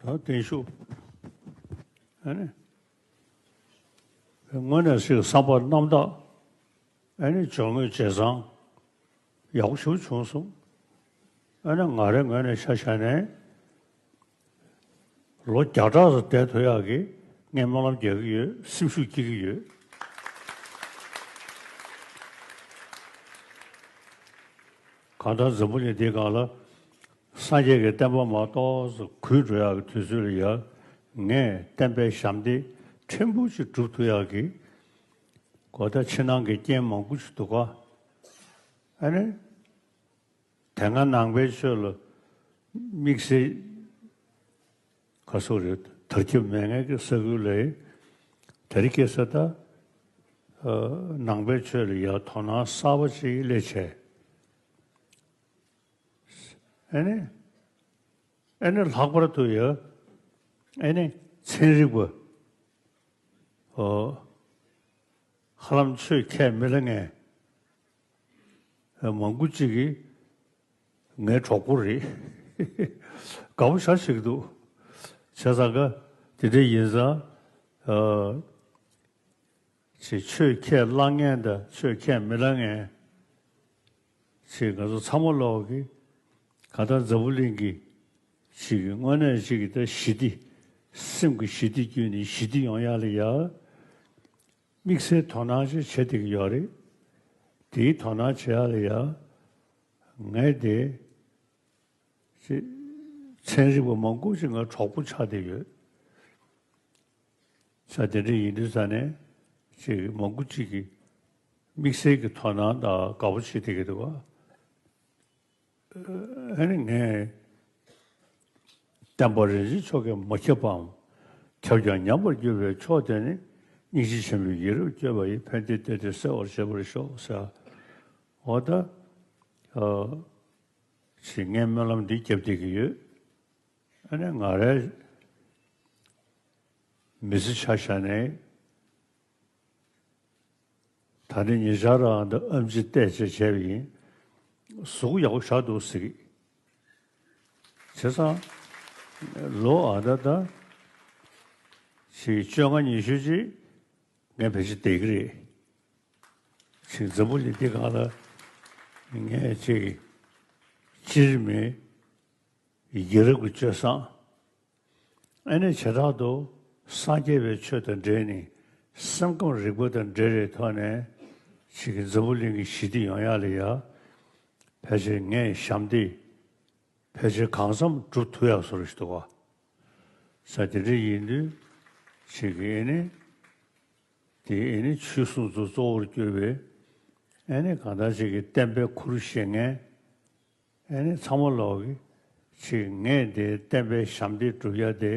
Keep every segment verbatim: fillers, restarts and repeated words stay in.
ད་བརྟན་བཞུགས། ཨ་ནི། དངོས་གནས་སུ་བསམ་པ་རྣམ་དག་ཨ་ནི་སྦྱོར་དངོས་བྱས་ཙང་ཡག་པོ་ཞེ་པོ་བྱུང་སོང་། ཨ་ནི་ང་རའི་ངོས་ནས་ཆ་བཞག་ནས་ལོ་བརྒྱ་ཕྲག་ཙམ་བསྡད་ཐུབ་ཡག་གི་ངས་སྨོན་ལམ་རྒྱག་གི་ཡོད། སེམས་ཤུགས་སྐྱེ་གི་ཡོད། གང་ལྟར་འཛམ་བུ་གླིང་འདིའི་སྒང་ལ་སངས་རྒྱས་ཀྱི་བསྟན་པ་མར་ཏོག་ཙམ་རྒུད་འགྲོ་ཡག་གི་དུས་ཚོད་ལ་ཡ། ངས་བསྟན་པའི་ཞབས་འདེགས་ཕྲན་བུ་ཅིག་སྒྲུབ་ཐུབ་ཡག་གི་གོ། ད་ཕྱི་ནང་གི་རྐྱེན་མང་པོ་ཞིག་འདུག་ག་ཨ་ནི། དེ་སྔ་ནང་པའི་ཆོས་ལ་དམིགས་བསལ་ག་སོགས་རེད། དར་ཁྱབ་མེད་མཁན་གྱི་ས་ཁུལ་ལ་དེ་རིང་ཁ་སང་ད་ཨ་ནང་པའི་ཆོས་ལ་ཡ་དོ་སྣང་གསར་པ་ཞིག་སླེབས་བྱས། ཨ་ནི། ཨ་ནི་ལྷག་པར་དུ་ཡ། ཨ་ནི་ཚན་རིག་པ། ཨོ། ཧ་ལམ་ཆོས་ཁས་མི་ལེན་མཁན་མང་པོ་ཅིག་གིས་ངའི་གྲོགས་པོ་རེད། དགའ་པོ་ཞེ་པོ་ཅིག་འདུག་བྱས་ཙང་ག་དེ་འདྲ་ཡིན་ཙང་། ཨ། ཅིག་ཆོས་ཁས་བླངས་མཁན་དང་ཆོས་ཁས་མི་བླངས་མཁན། ཅིག་ང་ཚོ་ཚང་མ་ལོག་གི་གང་ལྟར་འཛམ་བུ་གླིང་གི་ཅིག་གི་དངོས་གནས་ཅིག་གི་ད་ཞི་བདེ། སེམས་ཀྱི་ཞི་བདེ་བརྒྱུད་ནས་ཞི་བདེ་ཡོང་ཡག་ལ་ཡ། དམིགས་བསལ་དོ་སྣང་ཅིག་བྱེད་བསྡད་ཀྱི་ཡོད་རེད། དེའི་དོ་སྣང་བྱེད་ཡག་ལ་ཡ། ངས་དེ། ཅིག་ཚན་རིག་པ་མང་པོ་ཅིག་ང་གྲོགས་པོ་ཆགས་བསྡད་ཡོད། ས་དེ་འདྲ་ཡིན་དུས་ཙ་ནས་ཅིག་མང་པོ་ཅིག་གིས་དམིགས་བསལ་གྱི་དོ་སྣང་དང་དགའ་པོ་བྱེད་བསྡད་ཀྱི་འདུག་ག་ཨ་ནི་ངས་བསྟན་པ་རིན་ཆེན་མཆོག་གིས་མ་ཁྱབ་པའམ། ཁྱབ་ཀྱང་ཉམས་པར་འགྱུར་བའི་ཕྱོགས་དེ་ནི། སྙིང་རྗེ་ཆེན་པོས་ཡིད་རབ་བསྐྱོད་པ་ཡིས། ཕན་བདེའི་གཏེར་དེ་གསལ་བར་བྱེད་པར་ཤོག་ཟེར། འོ་ད། ཨ། ཅིག་ངས་སྨོན་ལམ་འདི་བརྒྱབ་བསྡད་ཀྱི་ཡོད། ཨ་ནི་ང་རའི་མི་ཚེ་ཆ་བཞག་ནས། ད་ནི་ཉེ་ཆར་རང་ད་ཨེམ་ཆི་བལྟས་བྱས་བྱས་པ་ཡིན། གཟུགས་ཡག་པོ་ཞེ་པོ་འདུག་ཟེར་གི། བྱས་ཙང་ལོ་ཨ་ད་ད་ཅིག་བཅོ་ལྔ་ཉི་ཤུ་ཅིག་ངས་ཕལ་ཆེར་བསྡད་ཀྱི་རེད། ཅིག་འཛམ་བུ་གླིང་འདི་སྒང་ལ་ངས་ཅིག་སྤྱིར་མི་ཡ་རབས་ཀྱི་སྤྱོད་བཟང་། ཨ་ནི་བྱེ་བྲག་ཏུ་སངས་རྒྱས་པའི་ཆོས་དང་འབྲེལ་ནས་སེམས་ཁམས་རིག་པ་དང་འབྲེལ་བའི་ཐོག་ནས་ཅིག་གི་འཛམ་བུ་གླིང་གི་ཞི་བདེ་ཡོང་ཡག་ལ་ཡ། ཕལ་ཆེར་ངས་ཞབས་འདེགས་ཕལ་ཆེར་གང་འཚམ་སྒྲུབ་ཐུབ་ཡག་བཟོ་འདྲ་ཞིག་འདུག་ག་ས་དེ་འདྲ་ཡིན་དུས་ཅིག་གི་ཨ་ནི། དེ་ཨ་ནི་ཆོས་སྲུང་ཚོ་གཙོ་བོར་གྱུར་པའི་ཨ་ནི་གང་ལྟར་ཅིག་གི་བསྟན་པའི་ཁུར་བཞེས་མཁན། ཨ་ནི་ཚང་མ་ལོག་གི་ཅིག་ངས་དེ་བསྟན་པའི་ཞབས་འདེགས་སྒྲུབ་ཡ་དེ་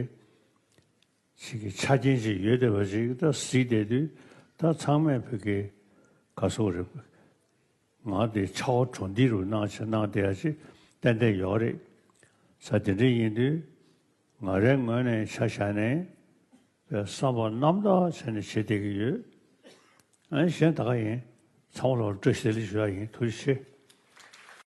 ཅིག་གི་ཆ་རྐྱེན་ཅིག་ཡོད་བསྡད་པ་ཅིག་ད་གཟིགས་བསྡད་དུས། ད་ཚང་མས་བོད་ཀྱི་ག་སོགས་རེད། ང་དེ་ཆར་པ་དྲོ་འདི་རུ་གནང་བྱས་གནང་བསྡད་ཡ་ཅིག་ཏན་ཏན་ཡོད་རེད། ས་དེ་འདྲ་ཡིན་དུས་ང་རའི་ངོས་ནས་ཆ་བཞག་ནས་བསམ་པ་རྣམ་དག་བྱས་ནས་བྱེད་བསྡད་ཀྱི་ཡོད། ཨ་ནི་གཞན་ད་ག་ཡིན། ཚང་མ་ལ་བཀྲ་ཤིས་བདེ་ལེགས་ཞུ་ཡ་ཡིན། ཐུགས་རྗེ་ཆེ།